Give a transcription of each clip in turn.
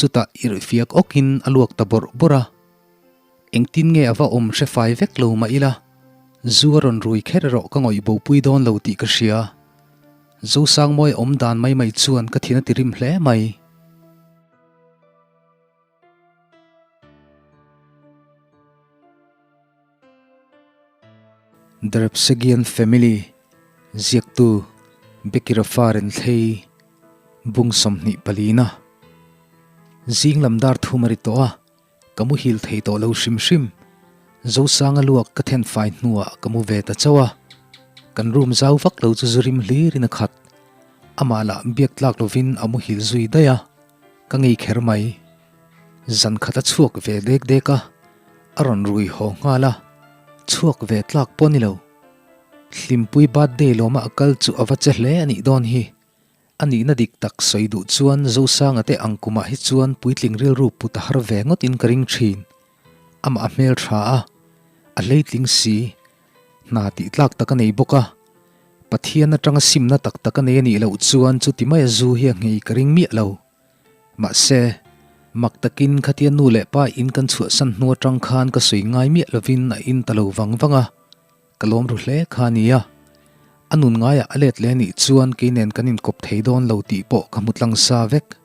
Chutah irhfiak awkin a luak ta bawrh bawrh a. Engtin nge a va awm hre fai vek lo mah ila, zu a rawn rui kher erawh ka ngawih bopui dawn lo tih ka hria. Zosangmawia awm dan mai mai chuan ka thin a ti rim hle mai. The Repsagian Family, Ziaktu, Becky Rafa Renthlei, Bung 24 na. Zing lam dar thum a ri tawh a, ka muhil thei tawh lo hrim hrim. Zosanga luak ka then fai hnuah ka mu ve ta chauh a, kan room zau vak lo chu zu rim hlirin a khat. Amah lah biak tlak lovin a muhil zui daih a, ka ngei kher mai. Zan khat a chhuak ve dek dek a, a rawn rui haw nghal a, chhuak ve tlak pawh a ni lo. Hlimpui birthday lawma a kal chu a va che hle a nih dawn hi. A nihna dik tak sawi duh chuan Zosanga te ang kumah hi chuan puitling rilru put a har ve ngawtin ka ring thin. Amah a hmel tha a, a hleitling si. Hna tih tlak tak a nei bawk a, Pathian atanga simna tak tak a nei a nih loh chuan chuti maia zu hi a nghei ka ring miah lo. Mahse, mak takin khatia nu leh pa in kan chhuahsan hnu atang khan ka sawi ngai miah lovin a in ta lo vang vang a, ka lawm ru hle kha a nia. A nun ngaiah a let leh anih chuan kei nen kan inkawp thei dawn lo tih pawh ka hmu tlang sa vek.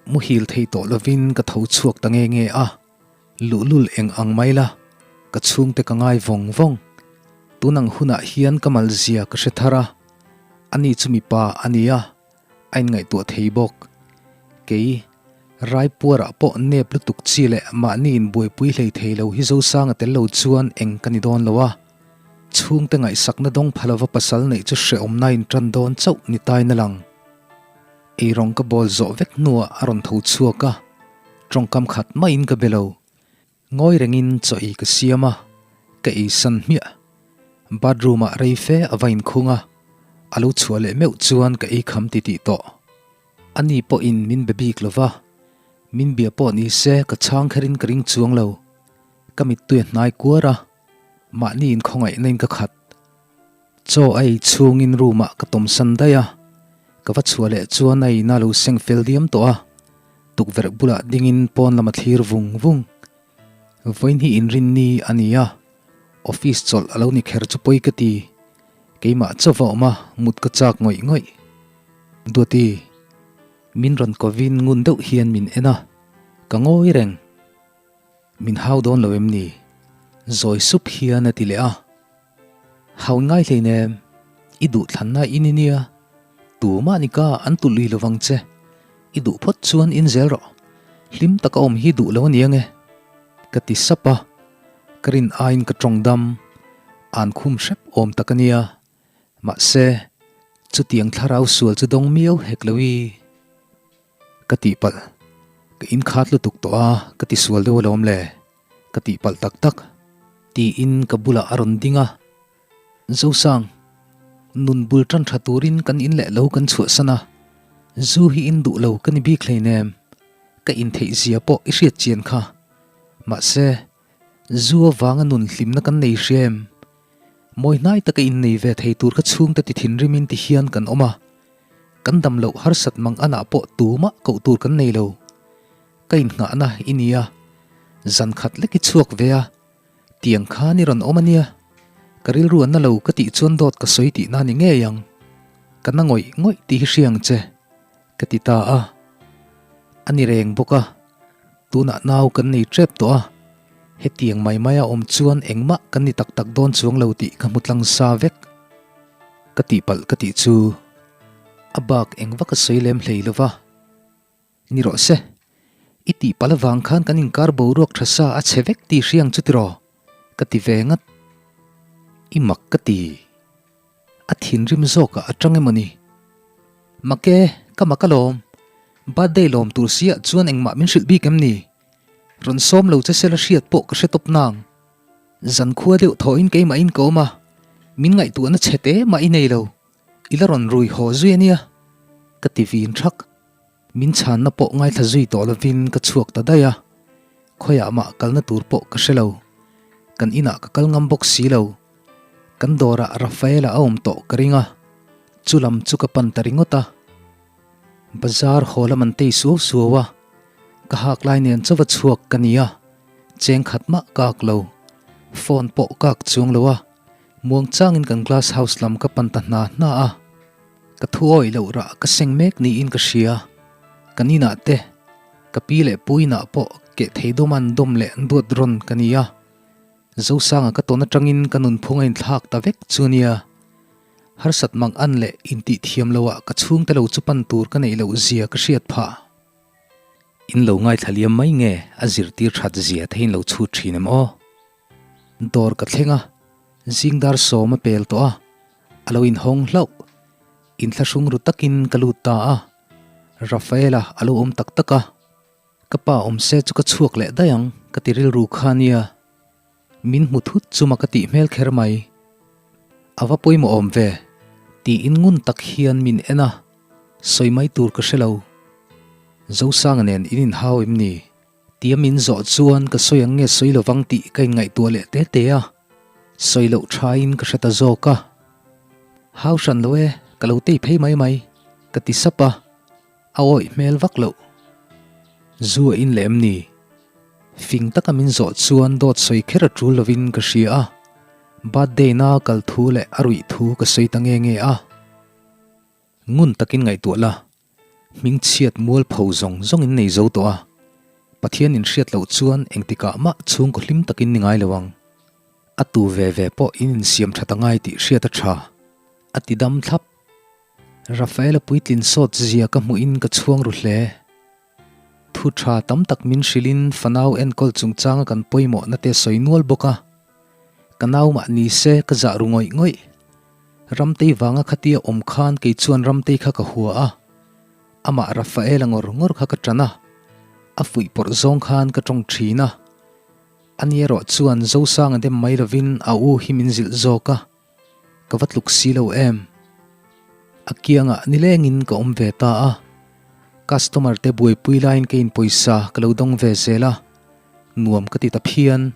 Muhil thei tawh lovin ka tho chhuak ta nge nge a, luhlul eng ang mai la, ka chhungte ka ngai vawng vawng. Tun ang hunah hian ka malzia ka hre thar a, ani chu mipa a nia. A inngaihtuah thei bawk. Kei, Raipuarah pawh nep lutuk chi leh mahni inbuaipui hlei thei lo hi Zosanga tel lo chuan eng ka ni dawn lo a. Chhungte ngaihsakna dawng pha lova pasal neih chu hrehawmna intan dawn chauh ni tain a lang. Eirawng ka bawl zawh vek hnuah a rawn tho chhuak a, tawngkam khat maiin ka be lo. Ngawi rengin chaw ei ka siam a, ka ei san hmiah. Bathroom ah rei fe a va inkhung a, a lo chhuah leh meuh chuan ka ei kham titih tawh. Ani pawhin min be bik lo va, min bia pawh ni se ka chhang kherin ka ring chuang lo. Ka mittui a hnai kuar a, mahni inkhawngaihna in ka khat. Chaw a ei chhungin room ah ka tawm san daih a, ka va chhuah leh chuan a ina lo seng fel diam tawh a, tukverh bulah dingin pawn lam a thlir vung vung. Vawiin hi inrinni a ni a, office chawlh a lo ni kher chu pawi ka ti, keimah chaw va awm a, mut ka chak ngawih ngawih. Duati, min rawn kovin ngun deuh hian min en a, ka ngawi reng. Min hau dawn lo em ni? Zawi sup hian a ti leh a. Hau ngai hleinem, i duhthlanna in i nia, tumah ni ka an tulh lui lovang che, i duh phawt chuan in zel rawh, hlim taka awm hi duh lo a ni ange, ka ti sap a, ka rin aiin ka tawng dam, an khum hrep awm tak a nia, mahse, chutiang thlarau sual chu dawng miau hek lo i. Ka tihpalh, ka inkhat lutuk tawh a, ka tisual deuh alawm le, ka tihpalh tak tak, tiin ka bulah a rawn ding a. Zosang, nun bul tan tha turin kan in leh lo kan chhuahsan a, zu hi in duh lo ka ni bik hleinem, ka intheih zia pawh i hriat chian kha. Mahse, zu avanga nun hlimna kan nei hria em? Mawi hnai taka innei ve thei tur ka chhungte ti thinrimin ti hian kan awm a. Kan dam loh harsat mang anah pawh tumah koh tur kan nei lo. Ka innghahna i nia, zan khat lek i chhuak ve a, tiang khan i rawn awm a nia. Ka rilru a na lo ka tih chuan dawt ka sawi tihna ni ngei ang. Ka na ngawih ngawih tih hi hria ang che, ka ti ta a. A ni reng bawk a, tunah nau kan nei tep tawh a, hetiang mai maia awm chuan engmah kan ni tak tak dawn chuang lo tih ka hmu tlang sa vek. Ka tihpalh ka tih chu a bak eng vak a sawi lem hlei lo va, Ni rawh se, i tihpalh avang khan kan inkar boruak tha sa a chhe vek tih hria ang chu tiraw? ka ti ve ngat. I mak ka ti. A thinrim zawkah a tang emaw ni? Mak e, ka mak alawm. Birthday lawm tur siah chuan engmah min hrilh bik em ni? Rawn sawm lo che sela hriat pawh ka hre tawp nang. Zankhua deuh thawhin keimahin ka awm a, min ngaihtuahna chhe te mah i nei lo, i la rawn rui haw zui a nia, ka ti vin thak. Min chhanna pawh ngaithla zui tawh lovin ka chhuak ta daih a, khawiah mah kalna tur pawh ka hre lo, kan inah ka kal ngam bawk si lo, kan dawrah Rafaela a awm tawh ka ring a, chu lam chu ka pan ta ringawt a. Bazar haw lam an tei suau suau a. Ka hak lai nen chauva chhuak ka ni a, cheng khat mah ka ak lo. Phone pawh ka ak chuang lo a, muang changin kan glass house lam ka pan ta hna hna a. Ka thu awih loh rah ka seng mek niin ka hria. Kan inah te, ka pi leh pu inah pawh keh thei dawm an dawm leh duat rawn ka ni a. Zosanga ka tawn atangin ka nunphung a inthlak ta vek chu nia. Harsat mang an leh intih thiam loah ka chhungte lo chu pan tur ka neih loh zia ka hriat phah. In lo ngaithla liam mai nge a zirtir that zia theiin lo chhut thin em aw? Dawr ka thleng a, zingdar sawm a pel tawh a, a lo inhawng hlauh. Inthlahrung ru takin ka lut ta a, Rafaela a lo awm tak tak a, ka pa awm se chu ka chhuak leh daih ang ka ti rilru kha nia. Min hmu thut chuma ka tih hmel kher mai. A va pawimawh awm ve, tiin ngun tak hian min en a, sawi mai tur ka hre lo. Zosanga nen in inhau em ni? Tia min zawh chuan ka sawi ang nge sawi lovang tih ka inngaihtuah leh te te a, sawi loh thain ka hre ta zawk a. Hau hran lo e, ka lo tei phei mai mai, ka ti sap a, a awih hmel vak loh. Zu a in leh em ni? Fing taka min zawh chuan dawt sawi kher a tul lovin ka hria a, birthday na kal thu leh a ruih thu ka sawi ta nge nge a. Ngun takin ngaihtuah la, hmingchhiat mualpho zawng zawngin nei zo tawh a, Pathian inhriat loh chuan engtikah mah chhungkaw hlim takin ni ngai lo ang. A tu ve ve pawh in insiam that a ngai tih hriat a tha, a ti dam thlap. Rafaela puitlin sawt zia ka hmuhin ka chhuang ru hle. Thu tha tam tak min hrilhin fanau enkawl chungchanga kan pawimawhna te sawi nual bawk a. Ka nau mah ni se ka zah ru ngawih ngawih. Ramtei vanga khatia awm khan kei chuan Ramtei kha ka hua a. Amah Rafaela ngawr ngawr kha ka ṭan a. A fuih pawrh zawng khan ka ṭawng ṭhin a. Ani erawh chuan Zosanga dem mai lovin a u hi min zilh zawk a. Ka va tluk si lo em? A kiangah nilengin ka awm ve ta a, customer te buaipui laiin ka in pawisa ka lo dawng ve zel a, nuam ka ti ta phian.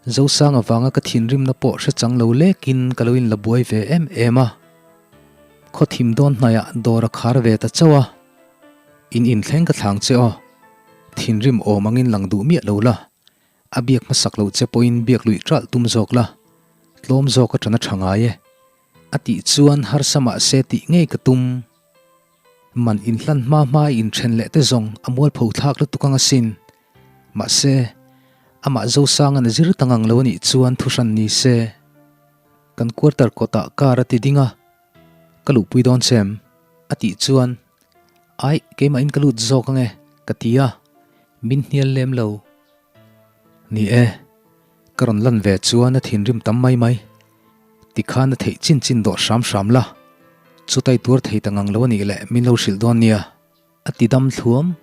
Zosang avanga ka thinrimna pawh hre chang lo lekin ka lo in la buai ve em em a. Khaw thim dawn hnaiah dawr a khar ve ta chauh a, in inthleng ka thlang che aw, thinrim awm angin lang duh miah lo la, A biak hmasak loh che pawhin biak luih ṭalh tum zawk la, tlawm zawk aṭan a ṭha ngai e. A tih chuan harsa mah se tih ngei ka tum. Man inhlan hma hma i inṭhen leh te zawng a mualpho thlak lutuk ang asin. Mahse, amah Zosanga'n a zir ta ngang lo anih chuan thuhran ni se. Kan quarter kawtah car a ti ding a, Ka luhpui dawn che em? A tih chuan, Aih, keimahin ka lut zawk ang e, ka ti a, min hnial lem lo. Ni e, ka rawn lan ve chuan a thinrim tam mai mai. Tikhan a theih chin chin dawh hram hram la, chutai tuar thei ta ngang lo a nih leh min lo hrilh dawn nia, a ti dam thluam.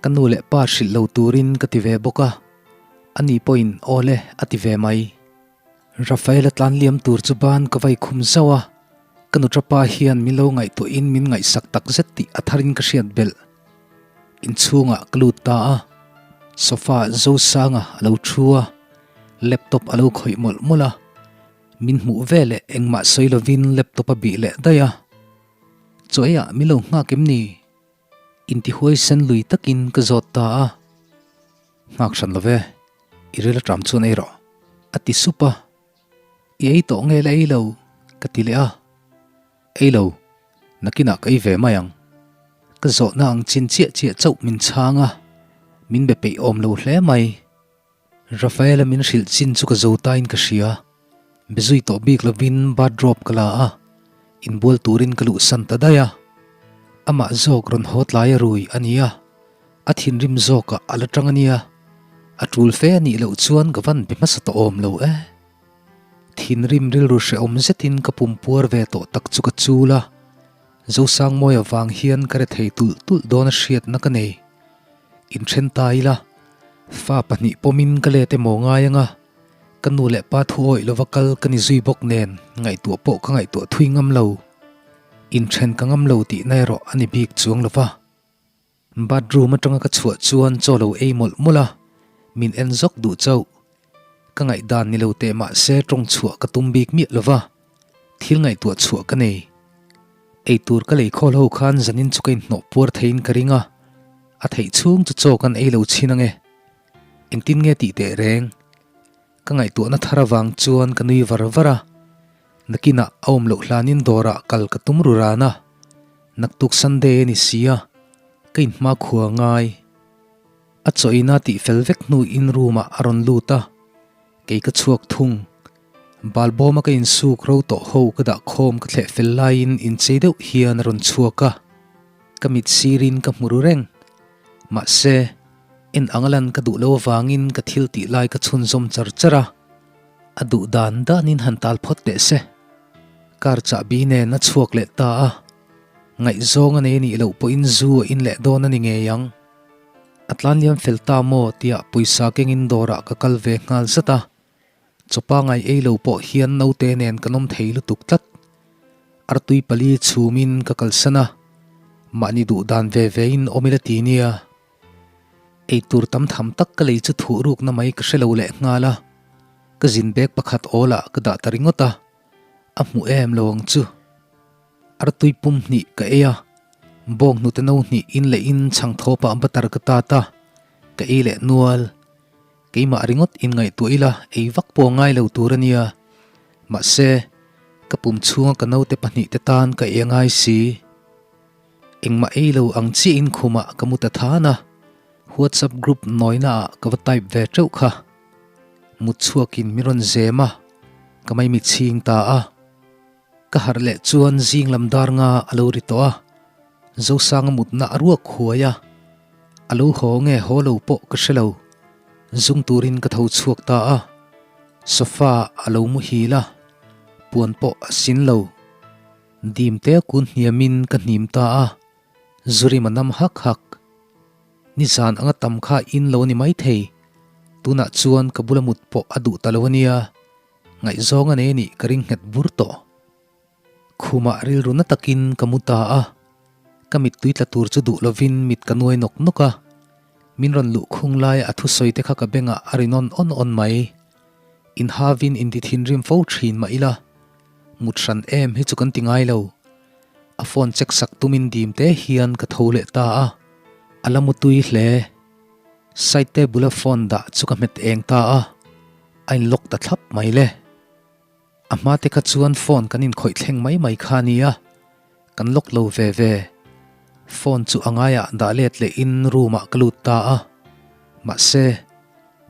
Ka nu leh pa hrilh lo turin ka ti ve bawk a, ani pawhin aw le a ti ve mai. Rafaela tlan liam tur chu ban ka vai khum zauh a, ka nuṭa pa hian min lo ngaihtuahin min ngaihsak tak zet tih a tharin ka hriat belh. Inchhungah ka lut ta a, sofa ah Zosanga a lo thu a, laptop a lo khawih mawlh mawlh a, min hmuh veleh engmah sawi lovin laptop a bih leh daih a. Chaw eiah min lo nghak em ni? Intihuai sen lui takin ka zawt ta a. Nghak hran lo ve, i ril aṭam chuan ei rawh, a ti sup a. I ei tawh nge la ei lo? ka ti leh a. Ei lo, nakinah ka ei ve mai ang. Ka zawhna ang chin chiah chiah chauh min chhang a, min be peih awm lo hle mai. Rafaela min hrilh chin chu ka zo tain ka hria. Be zui tawh bik lovin bathrobe ka la a, inbual turin ka luhsan ta daih a. Amah zawk rawn haw tlai a rui a nia, a thinrim zawkah a la tang a nia. A tul fe a nih loh chuan ka van be hmasa tawh awm lo e. Thinrim rilru hrehawm zetin ka pum puar ve tawh tak chu ka chul a, Zosangmawia vang hian ka rethei tulh tulh dawn a hriatna ka nei. Inthen ta ila, fa pahnih pawmin ka let emaw ngai anga, ka nu leh pa thu awih lova kal ka ni zui bawk nen ngaihtuah pawh ka ngaihtuah thui ngam lo. Inthen ka ngam lo tihna erawh a ni bik chuang lova. Bathroom atanga ka chhuah chuan chaw lo ei mawlh mawlh a, min en zawk duh chauh. Ka ngaihdan ni lo teh mah se tawng chhuah ka tum bik miah lo va, thil ngaihtuah chhuah ka nei. Eitur ka lei khawl ho khan zanin chu ka inhnawh puar theiin ka ring a. A theih chhung chu chaw kan ei lo chhin ange. Engtin nge tih teh reng? Ka ngaihtuahna thar avang chuan ka nui var var a. Nakinah a awm loh hlanin dawrah kal ka tum ru ran a. Naktuk Sunday a ni si a, ka inhma khua ngai. A chawina tih fel vek hnuin room ah a rawn lut a, kei ka chhuak thung. Balbawma ka insuk ro tawh ho ka dah khawm ka thleh fel laiin inchei deuh hian a rawn chhuak a, ka mit sirin ka hmu ru reng. Mahse, en anga lan ka duh lo avangin ka thil tih lai ka chhunzawm char char a, a duh dan danin han tal phawt teh se. Car chahbi nen a chhuak leh ta a, ngaihzawng a nei anih loh pawhin zu a in leh dawn a ni ngei ang. A tlan liam fel ta maw tia pawisa kengin dawrah ka kal ve nghal zat a, chawpa ngai ei lo pawh hian naute nen kan awm thei lutuk tlat. Artui pali chhumin ka kalsan a, mahni duh dan ve vein awm ila ti nia. Eitur tam tham tak ka lei chu thuh rukna mai ka hre lo leh nghal a, ka zin bag pakhat awlah ka dah ta ringawt a, a hmu em lo ang chu. Artui pum hnih ka ei a, bawng hnute no hnih in leh in chhang thawpah butter ka tat a, ka ei leh nual. Keimah ringawt in ngaihtuah ila ei vak pawh ngai lo tur a nia. Mahse, ka pum chhunga ka naute pahnih te tan ka ei a ngai si. Engmah ei lo ang chiahin khumah ka mu ta than a, WhatsApp group nawina ah ka va type ve teuh kha. Mut chhuakin min rawn zem a, ka maimi chhing ta a. Ka harh leh chuan zing lam dar nga a lo ri tawh a, Zosanga mutna a ruak huai a, a lo haw nge haw lo pawh ka hre lo. Zung turin ka tho chhuak ta a, sofa a lo muhil a, puan pawh a sin lo. Dim te kun hniamin ka hnim ta a, Zurima nam hak hak. Nizan anga tam kha in lo a ni maithei, tunah chuan ka bula mut pawh a duh ta lo a nia. Ngaihzawng a nei a nih ka ring nghet bur tawh. Khumah rilru na takin ka mu ta a, ka mittui tla tur chu duh lovin mit ka nuai nawk nawk a, min rawn luh khung laia a thusawi te kha ka bengah a ri nawn awn awn mai. Inhavin inti thinrim fo thin mah ila, mut hran em hi chu kan ti ngai lo. A phone check sak tumin dim te hian ka tho leh ta a, a la mutui hle. Side table a phone dah chu ka hmet eng ta a. A in lock ta thlap mai le. A hma te kha chuan phone kan inkhawih thleng mai mai kha a nia, kan lock lo ve ve. Phone chu a ngaiah dah let leh in room ah ka lut ta a. Mahse,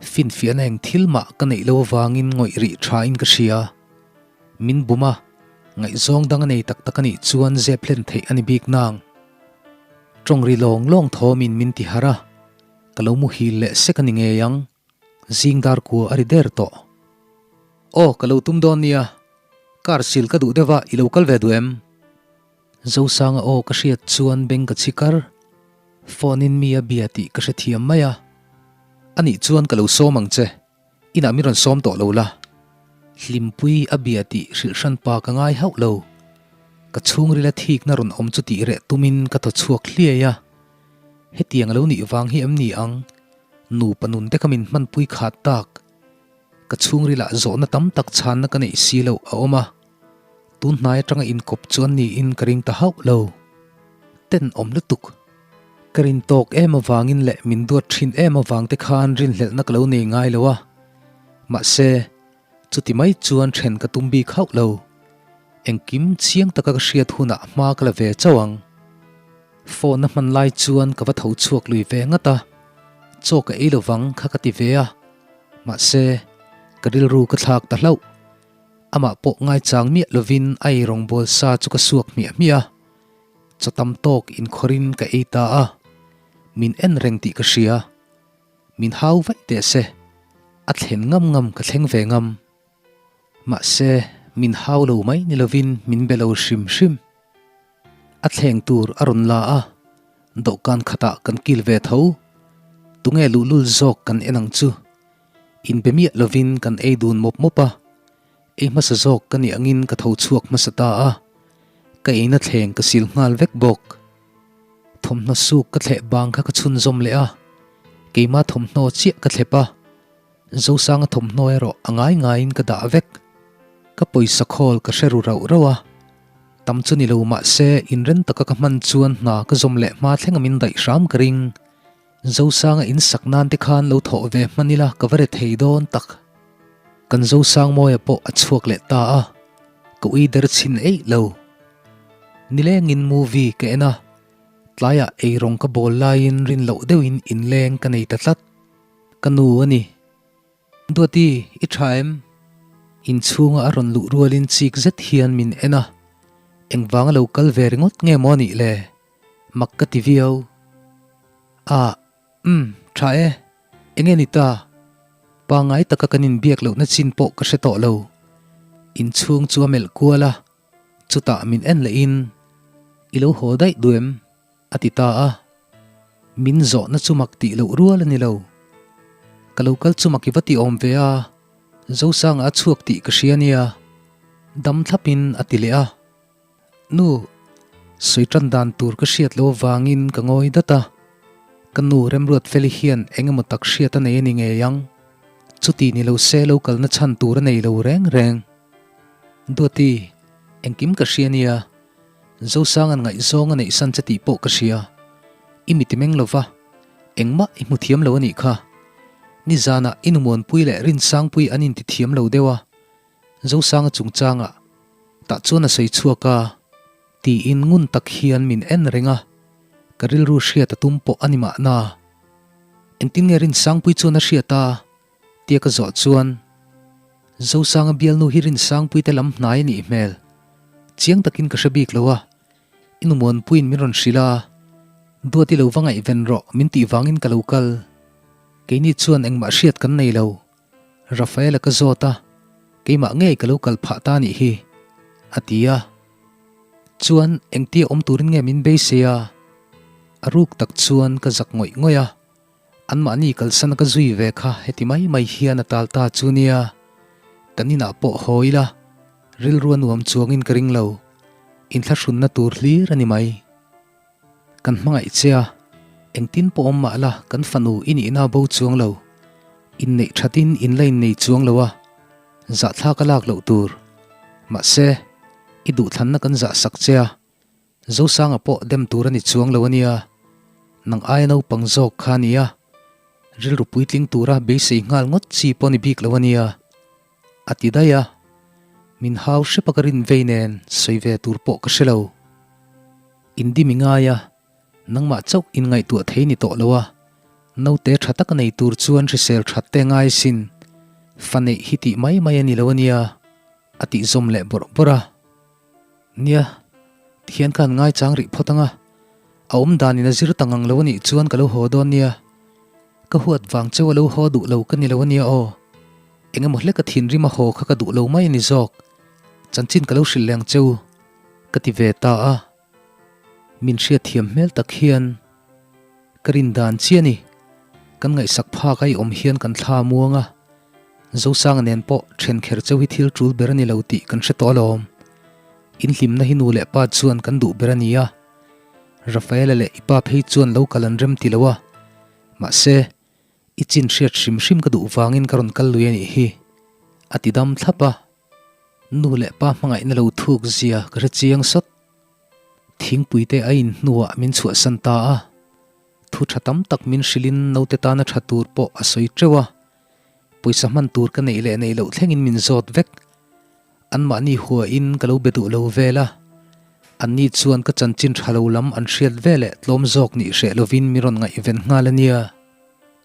finfiahna eng thil mah ka neih lo avangin ngawih rih tha in ka hria. Min bum a, ngaihzawng dang a nei tak tak a nih chuan zep hlen theih a ni bik nang. Tawng ri lawng lawng thawmin min ti harh a, ka lo muhil leh sek a ni ngei ang. Zing dar kua a ri der tawh. Aw, ka lo tum dawn nia. Car sil ka duh deuh a, i lo kal ve duh em? Zosanga aw ka hriat chuan beng ka chhi kar. Phone in mi a bia tih ka hrethiam mai a. Anih chuan ka lo sawm ang che. Inah mi rawn sawm tawh lo la. Hlimpui a bia tih hrilh hran pa ka ngai hauh lo. Ka chhungrila thikna rawn awm chu tih reh tumin ka thaw chhuak hliai a. Hetiang a lo nih vang hi em ni ang? Nupa nun te kha min hmanpui khat tak. Ka chhungrilah zawhna tam tak chhanna ka neih si loh a awm a, tun hnai atanga inkawp chu an niin ka ring ta hauh lo. Tenawm lutuk. Ka rin tawk em avangin leh min duat thin em avang te khan rinhlelhna ka lo nei ngai lo a. Mahse, chuti mai chuan then ka tum bik hauh lo. Engkim chiang taka ka hriat hunah hma ka la ve chauh ang. Phone a hman lai chuan ka va tho chhuak lui ve ngat a, chaw ka ei lovang kha ka ti ve a, mahse, ka rilru ka thlak ta hlauh. Amah pawh ngaichang miah lovin a ei rawngbawl sa chu ka suak hmiah hmiah a, chaw tam tawk inkhawrin ka ei ta a, min en reng tih ka hria. Min hau vaih teh se, a thlen ngam ngam ka thleng ve ngam. Mahse, min hau lo mai ni lovin min be lo hrim hrim. A thleng tur a rawn la a, dawhkan khatah kan kil ve tho. Tunge luhlul zawk kan en ang chu. Inbe miah lovin kan ei dun mawp mawp a, ei hmasa zawk ka nih angin ka tho chhuak hmasa ta a, ka eina thleng ka sil nghal vek bawk. Thawmhnaw suk ka thleh bang kha ka chhunzawm leh a, keima thawmhnaw chiah ka thlep a. Zosanga thawmhnaw erawh a ngai ngaiin ka dah vek. Ka pawisa khawl ka hre ru rauh rauh a, tam chu ni lo mahse inren taka ka hman chuan hna ka zawm leh hma thlenga min daih hram ka ring. Zosanga in sak nan te khan lo thawh ve hman ila ka va re thei dawn tak. Kan Zosangmawia pawh a chhuak leh ta a, ka ui der chhin eih lo. Nilengin movie ka en a, tlaiah eirawng ka bawl laiin rin loh deuhin inleng ka nei ta tlat. Ka nu a ni. Duati, i tha em? Inchhunga a rawn luh rualin chik zet hian min en a, engvanga lo kal ve ringawt nge maw a nih le? Mak ka ti viau. Ah, umm, tha e. Enge ni ta? Pangngai taka kan inbiak lohna chin pawh ka hre tawh lo. Inchhung chu a melh kual a, chutah min en lehin, I lo haw daih duh em? a ti ta a. Min zawhna chu mak tih loh rual a ni lo. Ka lo kal chu mak i va ti awm ve a, Zosanga a chhuak tih ka hria nia, dam thlapin a ti leh a. Nu, sawi tan dan tur ka hriat loh avangin ka ngawi dat a. Ka nu Remruatfeli hian eng emaw tak hriat a nei a ni ngei ang. Chuti ni lo se lo kalna chhan tur a nei lo reng reng. Duati, engkim ka hria nia, Zosanga'n ngaihzawng a neihsan che tih pawh ka hria. I miti meng lo va, engmah i hmu thiam lo a nih kha. Nizanah i numuanpui leh Rinsangpui an inti thiam lo deuh a. Zosanga chungchangah tah chuan a sawi chhuak a, tiin ngun tak hian min en reng a, ka rilru hriat a tum pawh a ni mahna. Engtin nge Rinsangpui chuan a hriat a? tia ka zawh chuan Zosanga bialnu hi Rinsangpui te lam hnai a nih hmel. Chiang takin ka hre bik lo a, i numuanpuiin min rawn hrilh a, Duat i lo va ngaihven rawh min tih vangin ka lo kal. Keini chuan engmah hriat kan nei lo. Rafaela ka zawt a, keimah ngei ka lo kal phah ta nih hi, a ti a. Chuan engtia awm turin nge min beisei a? A ruk tak chuan ka zak ngawih ngawih a, anmahni kalsan a ka zui ve kha heti mai mai hian a tal ta chu nia. Kan inah pawh haw ila, rilru a nuam chuangin ka ring lo, inthlahrunna tur hlir a ni mai. Kan hmangaih che a, engtin pawh awm mah la kan fanu i nihna bo chuang lo. Inneih thatin in la innei chuang lo a, zahthlak a lak loh tur. Mahse, i duhthlanna kan zah sak che a, Zosanga pawh dem tur a ni chuang lo a nia. Nang aia naupang zawk kha a nia, rilru puitling tura beisei nghal ngawt chi pawh a ni bik lo a nia, a ti daih a. Min hau hrep a ka rin vei nen sawi ve tur pawh ka hre lo. Indi mi ngai a, nangmah chauh inngaihtuah thei ni tawh lo a, naute tha tak a nei tur chuan hrisel that te ngai sin, fa neih hi tih mai mai a ni lo a nia, a tih zawm leh bawrh bawrh a. Nia, tihian khan ngaichang rih phawt ang a, a awm danin a zir ta ngang lo a nih chuan ka lo haw dawn nia, ka huat vang cheu a lo haw duh lo ka ni lo a nia aw, eng emaw hlek a thinrim a haw kha ka duh lo mai a ni zawk, chanchin ka lo hrilh leh ang cheu. Ka ti ve ta a, min hriatthiam hmel tak hian ka rin dan chiah a ni. Kan ngaihsak phak a i awm hian kan thla muang a, Zosanga nen pawh then kher cheu hi thil tul ber a ni lo tih kan hre tawh alawm. In hlimna hi nu leh pa chuan kan duh ber a ni a, Rafaela leh i pa phei chuan lo kal an rem ti lo a, mahse, i chin hriat hrim hrim ka duh vangin ka rawn kal lui a nih hi, a ti dam thlap a. Nu leh pa hmangaihna lo thuk zia ka hre chiang sawt. Thingpui te a in hnuah min chhuahsan ta a, thu tha tam tak min hrilhin naute tana tha tur pawh a sawi teuh a, pawisa hman tur ka neih leh neih loh thlengin min zawt vek. Anmahni huain ka lo be duh lo vel a, anni chuan ka chanchin tha lo lam an hriat ve leh tlawm zawk nih hreh lovin min rawn ngaihven nghal a nia.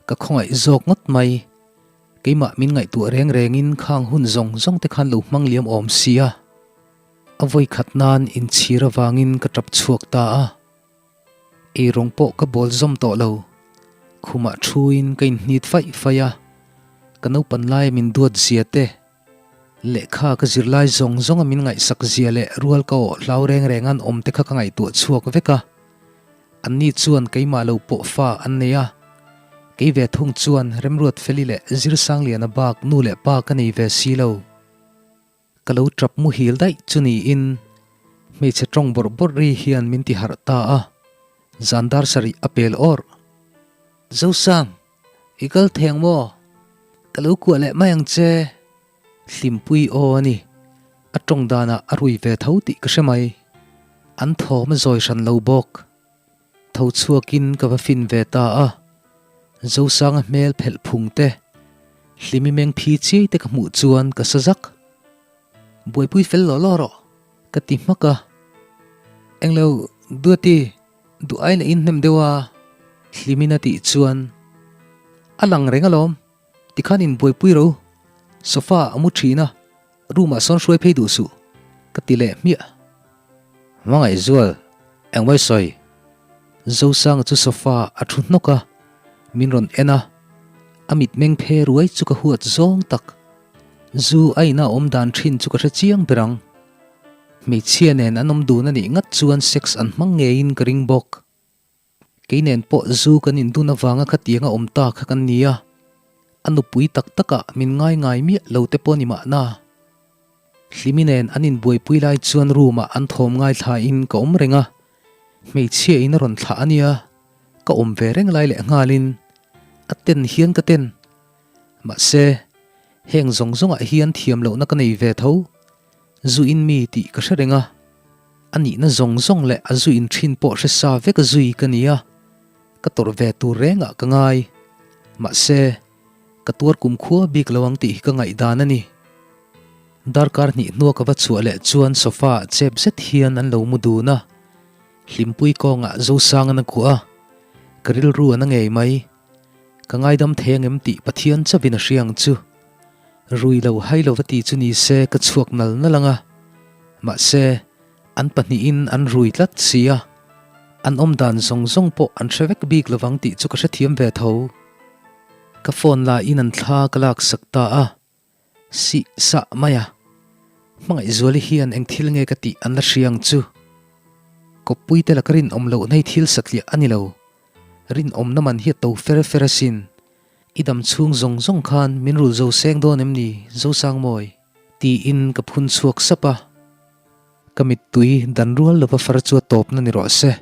Ka khawngaih zawk ngawt mai. Keimah min ngaihtuah reng rengin khang hun zawng zawng te khan lo hmang liam awm si a, a vawi khat nan inchhir avangin ka tap chhuak ta a. Eirawng pawh ka bawl zawm tawh lo, khumah thuin ka inhnit faih faih a, ka naupan laia min duat zia te, lehkha ka zir lai zawng zawnga min ngaihsak zia leh rual ka awh hlau reng reng an awm te kha ka ngaihtuah chhuak vek a. Anni chuan keimah lo pawh fa an nei a, kei ve thung chuan Remruatfeli leh Zirsangliana bak nu leh pa ka nei ve si lo. Ka lo tap muhil daih chu niin hmeichhe tawng bawrh bawrh ri hian min ti harh ta a, zan dar sarih a pel awrh. Zosang, i kal theng maw? Ka lo kuah leh mai ang che. Hlimpui aw a ni. A tawng danah a rui ve tho tih ka hre mai. An thawm a zawi hran lo bawk. Tho chhuakin ka va fin ve ta a. Zosanga hmel phelh phung te, Hlimi meng phi chiai te ka hmuh chuan ka sa zak. Buaipui fel law law rawh, ka ti hmak a. Englo, Duati, duh aina in hnem deuh a, Hlimin a tih chuan a lang reng alawm, tikhan in buaipui ro, sofa a mu thin a, room ah sawn hruai phei duh suh, ka ti leh hmiah. Hmangaihzual, engmai sawi? Zosanga chu sofa a thu hnawk a, min rawn en a, a mitmeng phe ruai chu ka huat zawng tak. Zu a ina awm dan thin chu ka hre chiang ber ang. Hmeichhia nen an awm dun a nih ngat chuan sex an hmang ngeiin ka ring bawk. Kei nen pawh zu kan indun avanga khatianga awm ta kha kan ni a, a nupui tak takah min ngai ngai miah lo te pawh ni mahna. Hlimi nen an inbuaipui lai chuan room ah an thawm ngaithlain ka awm reng a, hmeichhia in a rawn thlah a nia, ka awm ve reng lai leh nghalin a ten hian ka ten. Mahse, heng zawng zawngah hian thiam lohna ka nei ve tho, zu in mi tih ka hre reng a, a nihna zawng zawng leh a zu in thin pawh hre sa vek zui ka ni a, ka tawrh ve tur rengah ka ngai. Mahse, ka tuar kumkhua bik lo ang tih hi ka ngaihdan a ni. Darkar hnih hnua ka va chhuah leh chuan sofa ah chep zet hian an lo mu dun a, Hlimpui kawngah Zosangan a kuah a, ka rilru a na ngei mai. Ka ngaidam thei angem tih Pathian chauhin a hria ang chu. Rui lo hai lo va ti chu ni se ka chhuak nal nal ang a. Mahse, an pahnihin an rui tlat si a, an awm dan zawng zawng pawh an hre vek bik lovang tih chu ka hrethiam ve tho. Ka phone lahin an thla ka laksak ta a. Sih sah mai a, Hmangaihzuali hian eng thil nge ka tih an la hria ang chu. Kawppui te laka rinawm loh nei thil satliah a ni lo. Rinawmna man hi a to fer fer asin. I dam chhung zawng zawng khan min rul zo seng dawn em ni, Zosangmawi? Tiin ka phun chhuak sap a. Ka mittui dan rual lova far chu a tawpna ni rawh se.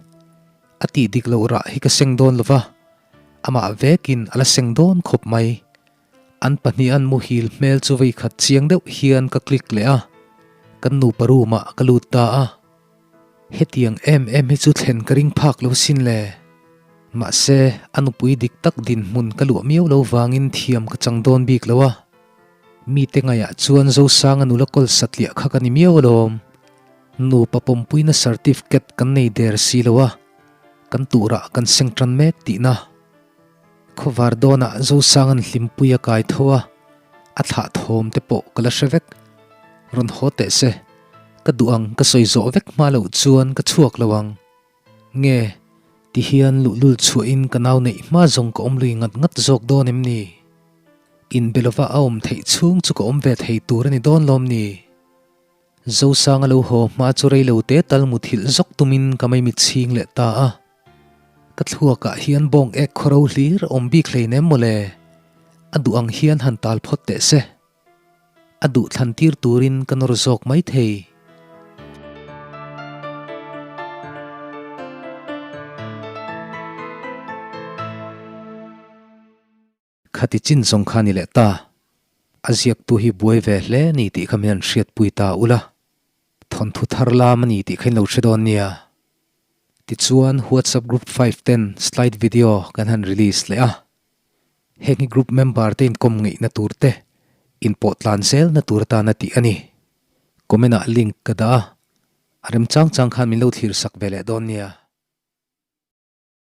A tih dik loh rah hi ka seng dawn lova, amah vekin a la seng dawn khawp mai. An pahnih an muhil hmel chu vei khat chiang deuh hian ka click leh a, kan nupa room ah ka lut ta a. Hetiang em em hi chu thlen ka ring phak lo sin le. Mahse, a nupui dik tak dinhmun ka luah miau lo vangin thiam ka chang dawn bik lo a. Mite ngaiah chuan Zosanga nula kawl satliah kha ka ni miau alawm. Nupa pawmpuina certificate kan nei der si lo a, kan turah kan seng tan mek tihna. Khawvar dawnah Zosanga'n hlimpui a kai tho a, a thlah thawm te pawh ka la hre vek. Rawn haw teh se, ka duh ang ka sawi zawh vek hma loh chuan ka chhuak lo ang. Nge, ti hian luhlul chhuahin ka nau neih hma zawng ka awm lui ngat ngat zawk dawn em ni? Inbe lova a awm theih chhung chu ka awm ve thei tur a ni dawn lawm ni? Zosanga lo haw hma chu rei lo te tal muthilh zawk tumin ka maimit chhing leh ta a. Ka thluakah hian bawng ek khawro hlir a awm bik hleinem mawle. A duh ang hian han tal phawt teh se. A duh thlan tir turin ka nawr zawk mai thei. Khati chin zawng kha ni leh ta. A ziaktu hi buai ve hle ni tih kha min han hriatpui ta ula. Thawnthu thar lam a ni tih kha in lo hre dawn nia. Tichuan WhatsApp group 5 ten slide video kan han release leh a. Heng hi group member te inkawm ngeihna tur te, inpawh tlan zelna tur atana tih a ni. Comment ah link ka dah a, a remchang chang khan min lo thlir sak ve leh dawn nia.